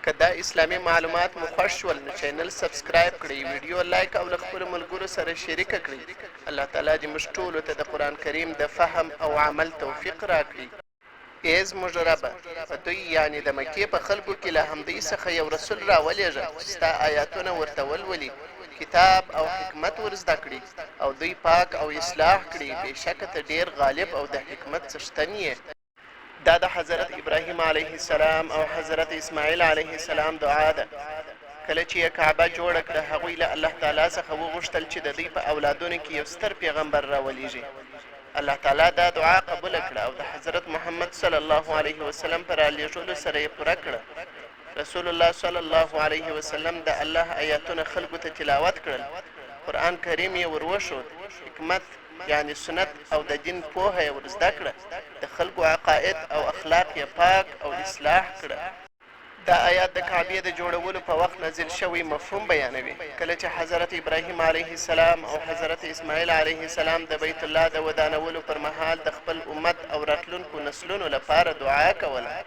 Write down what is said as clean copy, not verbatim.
که دا اسلامي معلومات مو خوښ شول نو چینل سبسکرایب کړئ، ویډیو لایک او له خپلو ملګرو سره شریکه کړئ. الله تعالی دې موږ ټولو ته د قرآن کریم د فهم او عمل توفیق راکړي. اې زموږ ربه! په دوی، یعنې د مکې په خلکو، کې له همدوی څخه یو رسول راولېږه چې ستا آیاتونه ورته ولولي، کتاب او حکمت ور زده کړي او دوی پاک او اصلاح کړي، بېشکه ته ډېر غالب او د حکمت څښتن یې. دا د حضرت ابراهیم علیه السلام او حضرت اسماعیل علیه السلام دعا ده. کله چې یې کعبه جوړه کړه، هغوی له الله تعالی څخه وغوښتل چې د دوی په اولادونو کې یو ستر پیغمبر راولېږي. الله تعالی دا دعا قبوله کړه او د حضرت محمد صلی الله علیه وسلم په رالېږلو سره یې پوره کړه. رسول الله صلی الله علیه وسلم د الله ایاتونه خلکو ته تلاوت کړل، قرآن کریم یې ور وښود، حکمت، یعنې سنت او د دین پوهه یې ور زده کړه، د خلکو عقاید او اخلاق یې پاک او اصلاح کړه. دا آیات د کعبې د جوړولو په وخت نازل شوی مفهوم بیانوي، کله چې حضرت ابراهیم علیه السلام او حضرت اسماعیل علیه السلام د بیت الله د ودانولو پر مهال د خپل امت او راتلونکو نسلونو لپاره دعا کوله.